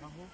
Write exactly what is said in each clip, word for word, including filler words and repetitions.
Алло,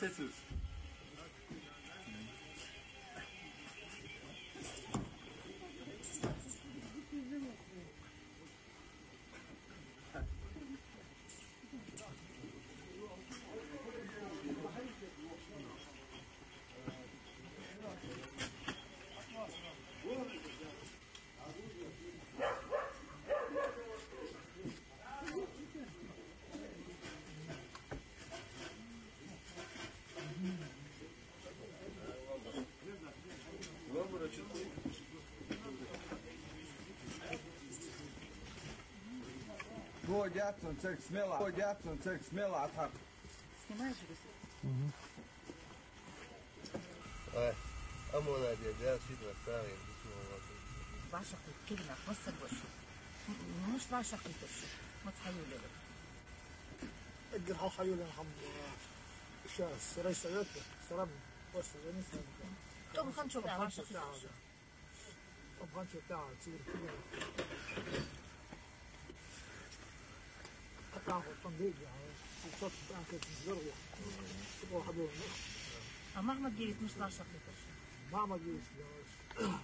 Цецус. Го дяцун церг смела, го дяцун церг смела атхьакха. Снимаешь, Руслан? Мгм. Ай, амона де, де, сидра, таги, бисмилла. Ваша кхы кирна, хосса гошу. М, м, муш ваша кхы туршу. Мац хьаюлера. Эггара хьалха хьаюлера хӀама, а, ишта, райсовет, сарам, хосса, я не знаю. Том ханчо, да, ваша кхы туршу. Афганча тӀа цигара кулера. Атахо тӀом бега, и цот тӀа кхетин зарло. О, хабо. А Махмад Гирис муш ваша кхы туршу? Махмад Гирис, я.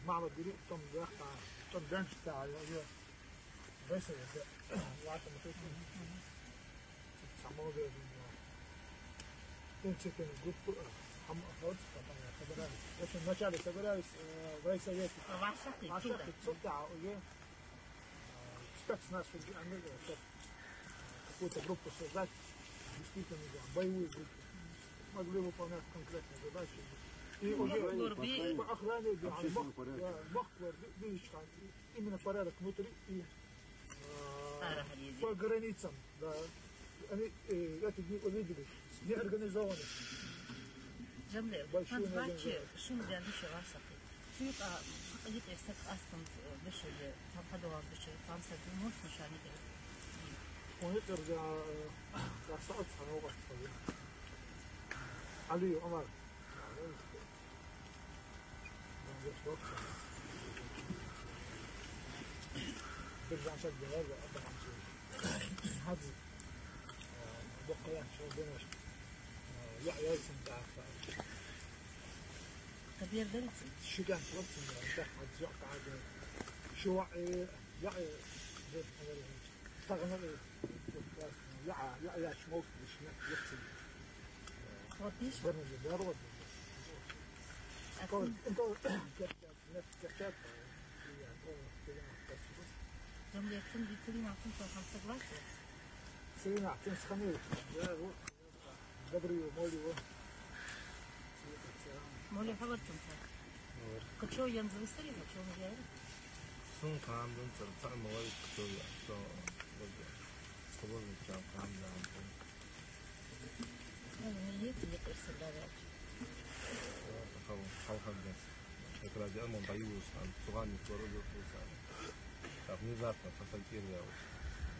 Махмад Гирис тӀом бехта, тӀом бенчта, я, я. Весело, да. Ваша кхы туршу. Самого. Принципе, группу, э, хам-, вот, потом я собираюсь. В общем, вначале собираюсь, э, в райсовете. Ваша кхы, ваша кхы, да. Цута, а уже, э, спецназ, уже, они, э, чтоб, э, какую-то группу создать, действительно, да, боевую группу. Могли выполнять конкретные задачи. И ну, уже по охране, да, общественный порядок. Да, мог, да, видишь, там, и именно порядок внутри и, э, по границам. Да. Они, э, эти дни увидели. Неорганизованность. Джамле, большие неорганизованности. Шун ден души ваша кхы. Цуйка, а, хакъ йитӀе саг астам, э, души де, там хадавар души, там саг муш мушани де. Он это за, э, за сад ханова. Али Умар. Биржан саг дела, да, атаханчу. Хадз. Боккъала шо денаш. Я, я, син да. Кабир дерцин. Шиган лоцин да, да, хадз я, да. Шо, э, я, э, да, да. Тагна, э, я, я, я, шмолк, вишна, яцин. Вот видишь? Барнажа, да, вот. А кол, кол, Джамле, цун дицули нахцун сон хам согласен? Цули нахцун схамил. Я, вот. Добрый, моли, вот. Моли, хабар цун сон. Вот. Качо янзы выстари, качо мы говорим? Сун камдын цар, цар моли, качо я, что, вот, художник чам камдын. Ну, не едет, не представляю. Хал-, халхам дес. Как раз я, мон, боюсь, там, цуган не скоро идёт, там. Так внезапно, по сантире я вот.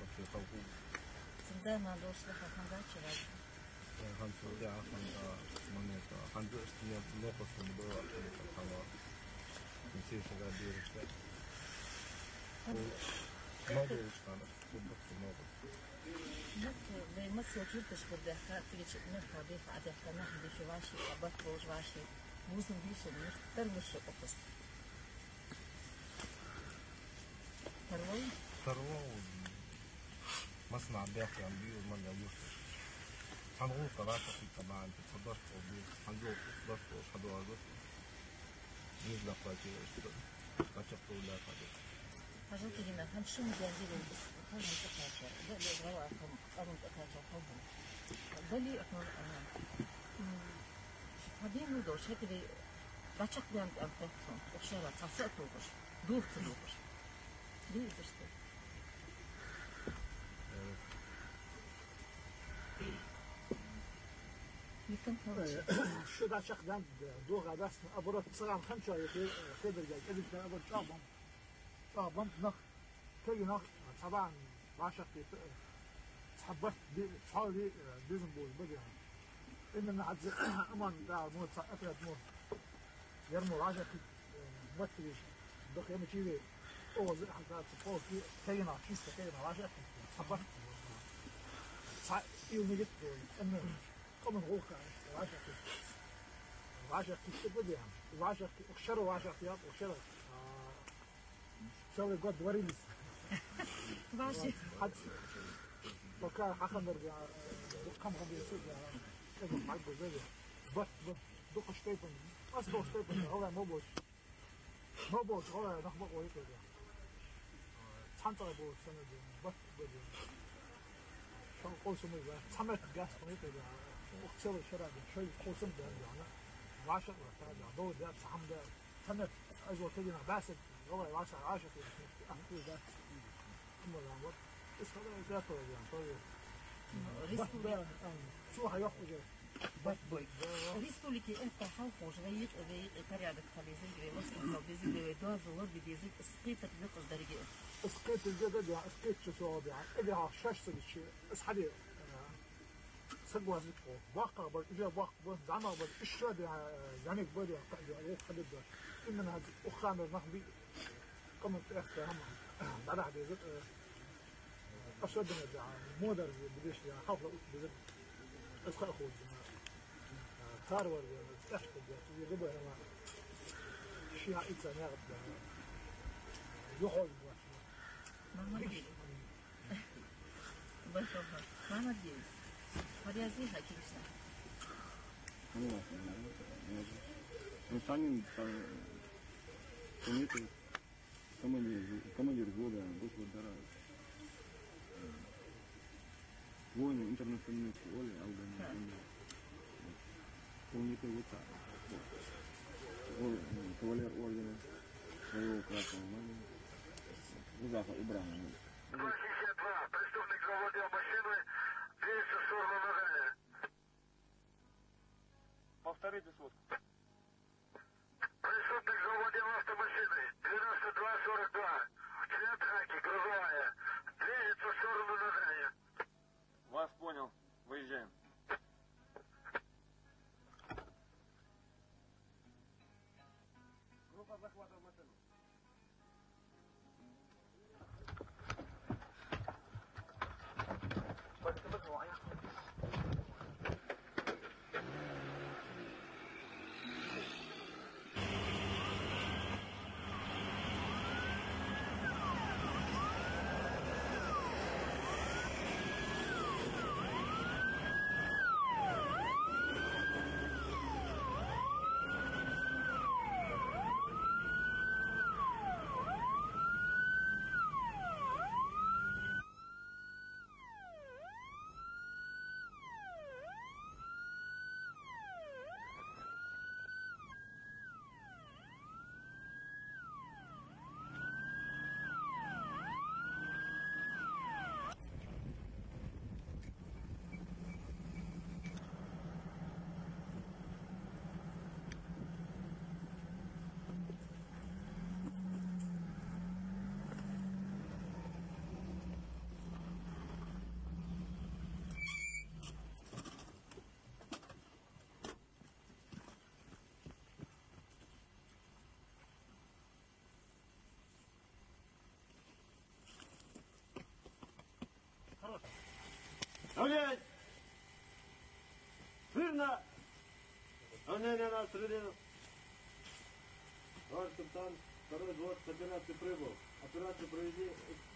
Вообще, халху. Всегда надо уж слыхать, надо чего. Э, хан султӀа, хан, а, момент, а, хан дэ, что мне много, что не было, что не так, хан, а. Не все шага берешь, да. Хан. Мало уж, хан, а. Кубок много. Мат, бе, мат сочур ташкур даха, тиги чек мех ха бе, ха даха, нах бе, ши ваши, абат бош ваши, бузун бе, ши мех, тар муш ши опус. Тарло? Тарло. Масна бех, ям бе, ман я юрт. Хан гул кара, ха хи кабан, ца даш ко бе, хан гул даш ко, ха даш ко. Не знаю, хватило, что. Качак то ля ха даш. Хажал килима, хам шум дяндирин бис, хам хам кача. Да, да, да, хам, хам кача, хам хам. Дали, а, а, м, хадим ну дошетли, бачак дян, а, а, а, охшара, цаса тугуш, дух тугуш. Ди, это что? Э, Никам хам. Э, шо бачак дян, дух гадас, аборот царан хам чо, хе-, хедер гай, кедер гай, аборот чабам. ЧӀоагӀа бамт нах, кегий нах, цхьа бан башах кхета, цхьа барт би-, цхьа ли, э, безам болаш баге. Именно хӀанз аман да, мо цхьа отряд мо. Яр мо вӀашагӀкхийтта, э, моттигаш. Дохе ма чийве, оаха зӀе хьалха ца полки, кегий нах, чисто кегий нах вӀашагӀкхийтта, цхьа барт. Цхьа ил нигат дой, именно къаман гӀулакха вӀашагӀкхийтта. ВӀашагӀкхийтта баге. ВӀашагӀкхи-, охшара вӀашагӀкхият, охшара. А, Целый год варились. Ваши. Вот. Хат-, пока хахандар, а, кам хам бесу, а, это маг бу зэве. Бат, бат, дукха штепан. Ас дукха штепан, гала мо бош. Мо бош, гала нах бакъо икъе. Цхьан цӀай бу, сана бу, бат бу. Шо къосамай ба, цхьа метр газ хьона икъе ба. Ух целый шара ба, шоай къосам ба, ба, ана. ВӀашагӀ вар, тӀа да, дов да, цхьа хӀама да. Цхьанне аз вар тӀадийна бӀаьсаг, гӀалгӀай вӀашагӀ, вӀашагӀ хилар, ахча да. Амма лам вар. Из хала из я тоже, тоже. Ну, республика. Бат, да, ам, цо хьайоах уже. Бат бой. Да. Республике этта хьалхашка вай юкъе, вай юкъе порядок хила дезаргдий, вай машкъал хила дезаргдий, вай доазол лорабе дезаргдий, из кхетар дакъаздаргдий. Из кхетар да, да, да, из кхетача сога да, или хьа шаш сага чу, из хьаде, а, саг вазит хьо. БоккхагӀбар, уже боккха ба, зӀамагӀбар, ишта да, а, зӀамига бар, а, кхы а, а, хьадид бар. Именно хӀанз укх ханара нах бий, къаман тӀехьа хӀама дӀадахьа дезар, а, особенно да, модар зе, будеш я, хьалха ут дезар. Аз ха хурдина. Тарвар я, тӀехьа да, я, я, я, я, ши хьа ица нягӀа да. Юхой ба. Мама. Башоха. Молодец. Подъязди, Хакимша. Ну, ладно, ну, сами, сами, командир, командир взвода, группы удара. Воины интернациональной школы, Албания. Помните, вот так. Кавалер ордена Боевого Красного Знамени. Рузаха Ибрагима. Два шестьдесят два. Преступник завладел машиной. Движется в сторону Нагаева. Повторите сводку. Преступник завладел автомашиной. Девяносто два сорок два. Цвет хаки, грузовая. Движется в сторону Нагаева. Вас понял. Выезжаем. Группа захватывает машину. Равнять! Смирно! Равнение на средину! Товарищ капитан, второй взвод с операции прибыл. Операцию провели,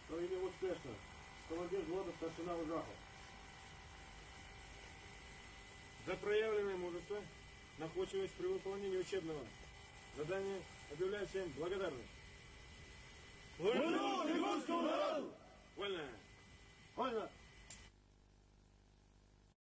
провели успешно. Командир взвода старшина Ужахов. За проявленное мужество, находчивость при выполнении учебного задания объявляю всем благодарность. Служу Ингушскому народу! Вольно! Вольно!